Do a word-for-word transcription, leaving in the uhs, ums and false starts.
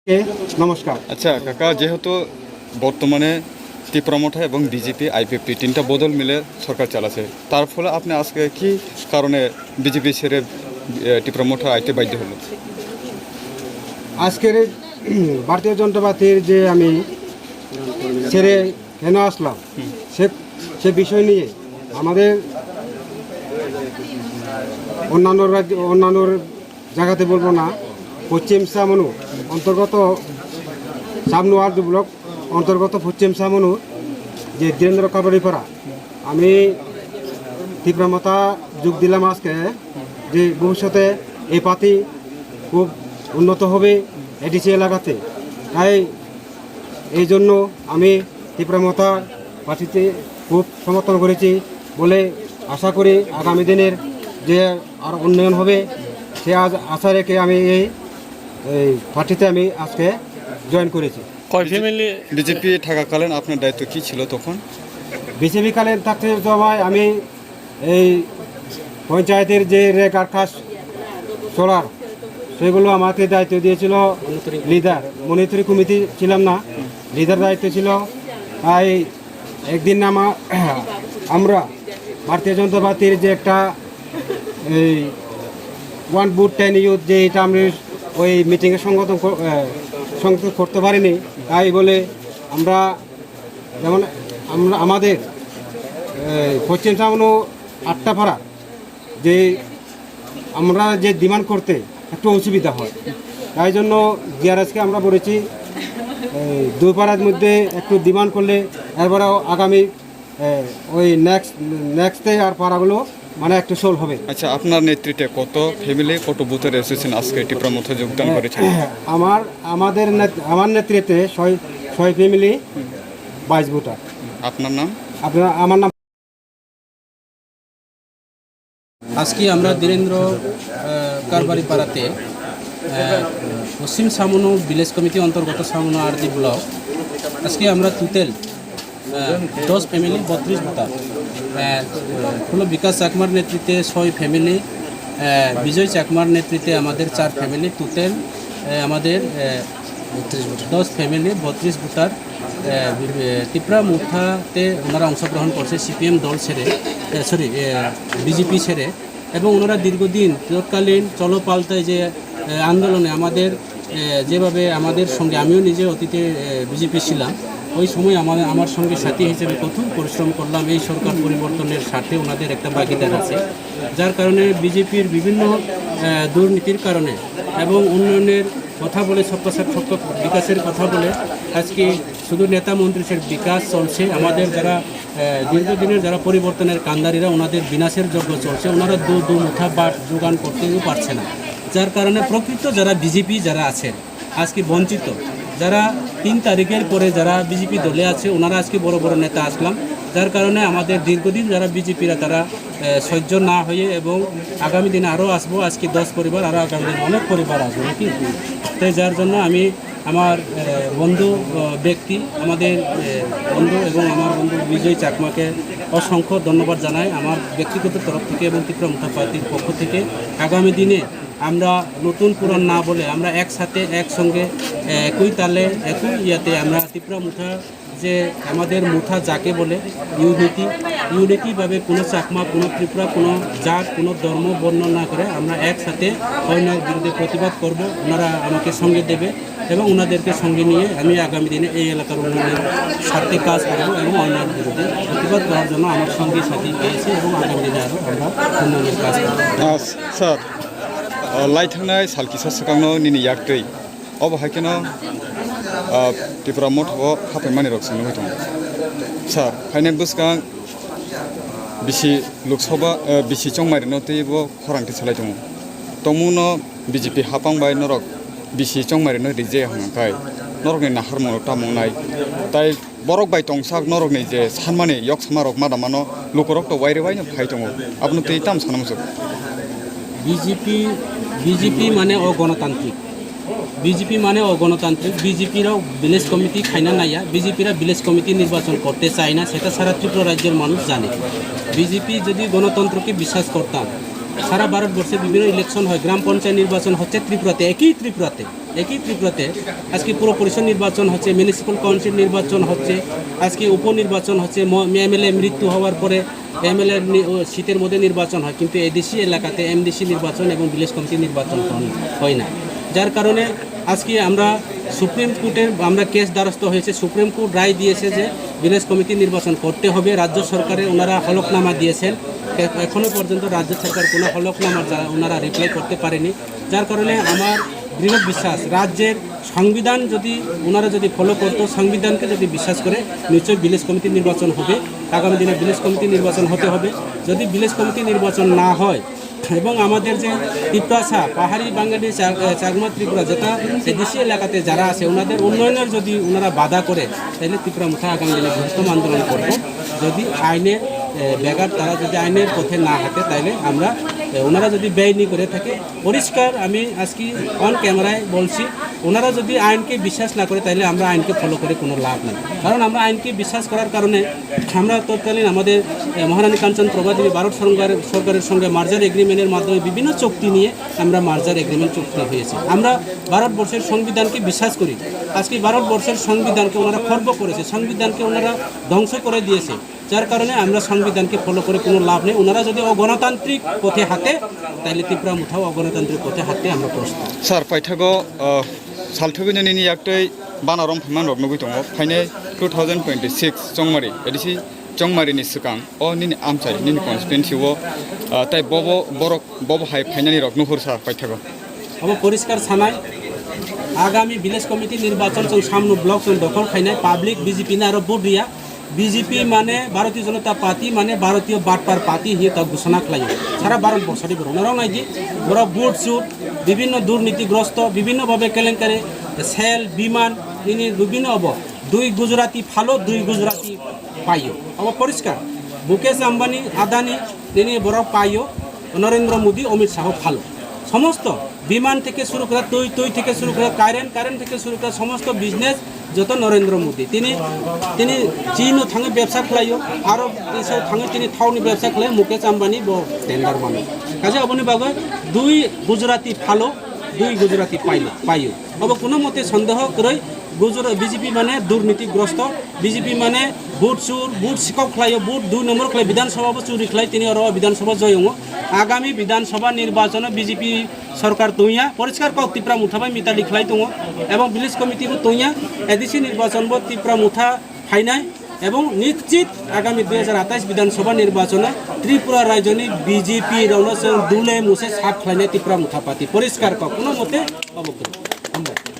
নমস্কার। আচ্ছা কাকা, যেহেতু বর্তমানে টিপ্রা মোর্চা এবং বিজেপি, আইপিএফটি তিনটা বদল মিলে সরকার চালাচ্ছে, তার ফলে আপনি আজকে কি কারণে বিজেপি ছেড়ে, এ, টিপ্রা মোর্চা আইতে বাধ্য হলেন? আজকের এই ভারতীয় জনতা পার্টির যে আমি ছেড়ে কেন আসলাম, সে, সে বিষয় নিয়ে আমাদের অন্যান্য রাজ্য, অন্যান্য জায়গাতে বলবো না, পশ্চিম সামনু অন্তর্গত, সামনু আর ডি ব্লক অন্তর্গত পশ্চিম সামনু যে ধীরেন্দ্র কারবারিপাড়া, আমি টিপ্রা মোর্চা যোগ দিলাম আজকে, যে ভবিষ্যতে এই পার্টি খুব উন্নত হবে এডিসি এলাকাতে। তাই এই জন্য আমি টিপ্রা মোর্চা পার্টিতে খুব সমর্থন করেছি বলে আশা করি আগামী দিনের যে আর উন্নয়ন হবে, সে আজ আশা রেখে আমি এই, এই পার্টিতে আমি আজকে জয়েন করেছি। কয় ফ্যামিলি? বিজেপি থাকাকালীন আপনার দায়িত্ব কি ছিল তখন? বিজেপি কালীন থাকতে সময় আমি এই পঞ্চায়েতের যে রেক আর কাজ চলার, সেগুলো আমাকে দায়িত্ব দিয়েছিল লিডার, মনিটরিং কমিটি ছিলাম না, লিডার দায়িত্ব ছিল। তাই একদিন আমা-, আমরা ভারতীয় জনতা পার্টির যে একটা এই ওয়ান বুথ টেন ইউথ যে এটা আমরা ওই মিটিংয়ে সংগঠন কর-, আহ, সংগঠন করতে পারিনি, তাই বলে আমরা যেমন আমরা আমাদের এই পশ্চিম সামনু আট্টাপাড়া যে আমরা যে ডিমান্ড করতে একটু অসুবিধা হয়, তাই জন্য জিআরএসকে আমরা বলেছি এই দুই পাড়ার মধ্যে একটু ডিমান্ড করলে এরপরেও আগামী এ, ওই নেক্সট নেক্সটে আর পাড়াগুলো মানে একটু সলভ হবে। আচ্ছা, আপনার নেতৃত্বে কত ফ্যামিলি, কত বুথের অ্যাসোসিয়েশন আজকে টিপ্রা মোর্চা যোগদান হ্যাঁ, করেছেন? আমার আমাদের নেত- আমার নেতৃত্বে ছয় ছয় ফ্যামিলি, বাইশ ভোটার। আপনার নাম? আপনার আমার নাম আজকে আমরা ধীরেন্দ্র আহ, কারবারি পাড়াতে আহ, পশ্চিম সামনো ভিলেজ কমিটি অন্তর্গত সামনো আরডি ব্লক। আজকে আমরা টোটাল আহ, দশ ফ্যামিলি, বত্রিশ ভোটার। আহ, হলো বিকাশ চাকমার নেতৃত্বে ছয় ফ্যামিলি, আহ, বিজয় চাকমার নেতৃত্বে আমাদের চার ফ্যামিলি, টোটাল আহ, আমাদের আহ, দশ ফ্যামিলি, বত্রিশ ভোটার। আহ, বি- আহ, ত্রিপুরা মোর্চাতে ওনারা অংশগ্রহণ করছে সিপিএম দল ছেড়ে, সরি, বিজেপি ছেড়ে। এবং ওনারা দীর্ঘদিন তৎকালীন চলো পাল্টায় যে আহ, আন্দোলনে আমাদের আহ, যেভাবে আমাদের সঙ্গে, আমিও নিজে অতীতে বিজেপি ছিলাম, ওই সময় আমার আমার সঙ্গে সাথী হিসেবে কঠোর পরিশ্রম করলাম এই সরকার পরিবর্তনের স্বার্থে। ওনাদের একটা ভাগিদার আছে, যার কারণে বিজেপির বিভিন্ন আহ, দুর্নীতির কারণে এবং উন্নয়নের কথা বলে, সবকা সাথ সবকা বিকাশের কথা বলে আজকে শুধু নেতা মন্ত্রীর বিকাশ চলছে। আমাদের যারা আহ, দীর্ঘদিনের যারা পরিবর্তনের কান্দারিরা, ওনাদের বিনাশের যজ্ঞ চলছে। ওনারা দু দু মুঠা ভাত জোগান করতেও পারছে না, যার কারণে প্রকৃত যারা বিজেপি যারা আছেন আজকে বঞ্চিত, যারা তিন তারিখের পরে যারা বিজেপি দলে আছে, ওনারা আজকে বড় বড় নেতা আসলাম, যার কারণে আমাদের দীর্ঘদিন যারা বিজেপিরা তারা আহ, সহ্য না হয়ে এবং আগামী দিনে আরও আসবো। আজকে দশ পরিবার, আরও আগামী দিনে অনেক পরিবার আসবো নাকি। তাই যার জন্য আমি আমার আহ, বন্ধু আহ, ব্যক্তি, আমাদের আহ, বন্ধু এবং আমার বন্ধু বিজয় চাকমাকে অসংখ্য ধন্যবাদ জানাই আমার ব্যক্তিগত তরফ থেকে এবং ত্রিপুরা মোর্চা পার্টির পক্ষ থেকে। আগামী দিনে আমরা নতুন পুরান না বলে আমরা একসাথে একসঙ্গে আহ, একই তালে একই ইয়াতে আমরা ত্রিপুরা মোর্চা যে আমাদের মোর্চা যাকে বলে ইউনিটি, ইউনিটিভাবে কোনো চাকমা, কোনো ত্রিপুরা, কোনো জাত, কোনো ধর্ম বর্ণ না করে আমরা একসাথে অন্যায়ের বিরুদ্ধে প্রতিবাদ করব। ওনারা আমাকে সঙ্গে দেবে এবং ওনাদেরকে সঙ্গে নিয়ে আমি আগামী দিনে এই এলাকার উন্নয়নের স্বার্থে কাজ করব এবং অন্যায়ের বিরুদ্ধে প্রতিবাদ করার জন্য আমার সঙ্গে সাথী পেয়েছে এবং আগামী দিনে আরও আমরা উন্নয়নের কাজ করব। আহ, স্যার, আহ, lai thangnai sal kisa swkangno nini yak twi Obo hai kheno, ah, Tipra Motha o haphaimani rok se nugwi tongo. Sir, phainai bwskang bisi Lok Sabha, ah, bisi chongmai rwno twibo khorang khe salai tongo. Tongmungno B J P hapang bai norok bisi chongmai rwno rijaya hwnka khe norokni naharmung rok tamo wngnai. Tai Borok bai tongsak norokni je sanmani yok sama rok ma da mano, lukurok to waire waino phai tongo. Abono tei tam sana muchuk. B J P, B J P মানে অগণতান্ত্রিক। B J P মানে অগণতান্ত্রিক। B J P রাও village committee খাইনা Naiya, B J P রা village committee নির্বাচন করতে চায় না, সেটা সারা ত্রিপুরা রাজ্যের মানুষ জানে। B J P যদি গণতন্ত্রকে বিশ্বাস করতাম, সারা ভারতবর্ষে বিভিন্ন ইলেকশন হয়, গ্রাম পঞ্চায়েত নির্বাচন হচ্ছে ত্রিপুরাতে, একই ত্রিপুরাতে। একই ত্রিপুরাতে আজকে পুর পরিষদ নির্বাচন হচ্ছে, মিউনিসিপ্যাল কাউন্সিল নির্বাচন হচ্ছে, আজকে উপনির্বাচন হচ্ছে, ম-, এমএলএ মৃত্যু হওয়ার পরে এমএলএ নি-, ও সিটের মধ্যে নির্বাচন হয়, কিন্তু এডিসি এলাকাতে এমডিসি নির্বাচন এবং ভিলেজ কমিটি নির্বাচন হন-, হয় না। যার কারণে আজকে আমরা সুপ্রিম কোর্টের, আমরা কেস দ্বারস্থ হয়েছে, সুপ্রিম কোর্ট রায় দিয়েছে যে ভিলেজ কমিটি নির্বাচন করতে হবে। রাজ্য সরকারে ওনারা হলফনামা দিয়েছেন, এ-, এখনো পর্যন্ত রাজ্য সরকার কোনো হলফনামার যা-, ওনারা রিপ্লাই করতে পারেনি। যার কারণে আমার দৃঢ় বিশ্বাস, রাজ্যের সংবিধান যদি ওনারা যদি ফলো করতো, সংবিধানকে যদি বিশ্বাস করে, নিশ্চয়ই ভিলেজ কমিটি নির্বাচন হবে। আগামী দিনে ভিলেজ কমিটি নির্বাচন হতে হবে। যদি ভিলেজ কমিটি নির্বাচন না হয় এবং আমাদের যে তিপ্রাসা, পাহাড়ি বাঙালি, চাক-, চাকমা ত্রিপুরা, যেটা এডিসি এলাকাতে যারা আছে, ওনাদের উন্নয়নের যদি ওনারা বাধা করে, তাহলে তিপ্রা মুঠা আগামী দিনে বৃহত্তম আন্দোলন করব। যদি আইনের, এ, ব্যাঘাত তারা যদি আইনের পথে না হাঁটে, তাহলে আমরা, এ, ওনারা যদি বেআইনি করে থাকে, পরিষ্কার আমি আজকে অন ক্যামেরায় বলছি, ওনারা যদি আইনকে বিশ্বাস না করে, তাহলে আমরা আইনকে ফলো করে কোনো লাভ নেই। কারণ আমরা আইনকে বিশ্বাস করার কারণে আমরা তৎকালীন আমাদের, এ, মহারানী কাঞ্চন প্রভা দেবী ভারত সরকার, সরকারের সঙ্গে মার্জার এগ্রিমেন্টের মাধ্যমে বিভিন্ন চুক্তি নিয়ে আমরা মার্জার এগ্রিমেন্ট চুক্তি হয়েছে। আমরা ভারতবর্ষের সংবিধানকে বিশ্বাস করি। আজকে ভারতবর্ষের সংবিধানকে ওনারা খর্ব করেছে, সংবিধানকে ওনারা ধ্বংস করে দিয়েছে। যার কারণে আমরা সংবিধানকে ফলো করে কোনো লাভ নেই। ওনারা যদি অগণতান্ত্রিক পথে হাঁটে, তাহলে তিপ্রা মুঠাও অগণতান্ত্রিক পথে হাঁটতে আমরা প্রস্তুত। Sir, paithago, uh, salthogwi nini yaktwi bana rom phaiman rok nugwi tongo. Phainai two thousand twenty-six chongmari, edisi chongmari ni swkang o nini amchai, nini constituency o, uh, tai bobo borok bobo hai phainani rok nuhur sa paithago. Obo poriskar sanai, agami village committee nirbachon chwng samno block chwng dokhol khainai, public B J P ni aro vote riya. B J P mane Bharatiya Janata Party, mane Bharatiya Batpar Party hiye ta ghosona khlaio. Sara Bharat borso ni borok norok naidi, borok vote chur, bibhinno durnitigrosto, bibhinno bhabe kelenkari, sel, biman, ini bibhinno obo. Dui Gujarati phalo, dui Gujarati paio. Obo poriskar. Mukesh Ambani, Adani, ini borok paio. Narendra Modi, Amit Shah phalo. সমস্ত বিমান থেকে শুরু করে, তৈ, তৈ থেকে শুরু করে, কারেন্ট, কারেন্ট থেকে শুরু করে সমস্ত বিজনেস যত নরেন্দ্র মোদী। তিনি, তিনি চীনো থাঙে ব্যবসা খালাইও, আরব দেশে থাঙে তিনি থাউনি ব্যবসা খালাইও, মুকেশ আম্বানি ব টেন্ডার মানো। কাজে অবনি বাগো দুই গুজরাটি ফালো, দুই গুজরাটি পাইলো, পাইও। অব কোনো মতে সন্দেহ করে গুজরাট বিজেপি মানে দুর্নীতিগ্রস্ত, বিজেপি মানে ভোট চুর, ভোট সিকক খালাইও, ভোট দুই নম্বর খালাই, বিধানসভা চুরি খালাই, তিনি আরো বিধানসভা জয়ঙ্গ। আগামী বিধানসভা নির্বাচনে বিজেপি সরকার তৈয়া, পরিষ্কার কক ত্রিপুরা মুঠা bai mitali khlai tongo, এবং village committee bo tongya, ADC নির্বাচন bo ত্রিপুরা মুঠা phainai, এবং নিশ্চিত আগামী দুই হাজার আঠাশ বিধানসভা নির্বাচনে ত্রিপুরা রাজ্যনি BJP rokno chwng dule muse sap khlainai Tripura মুঠা party, পরিষ্কার কক, কোনো মতে অবজ্ঞা।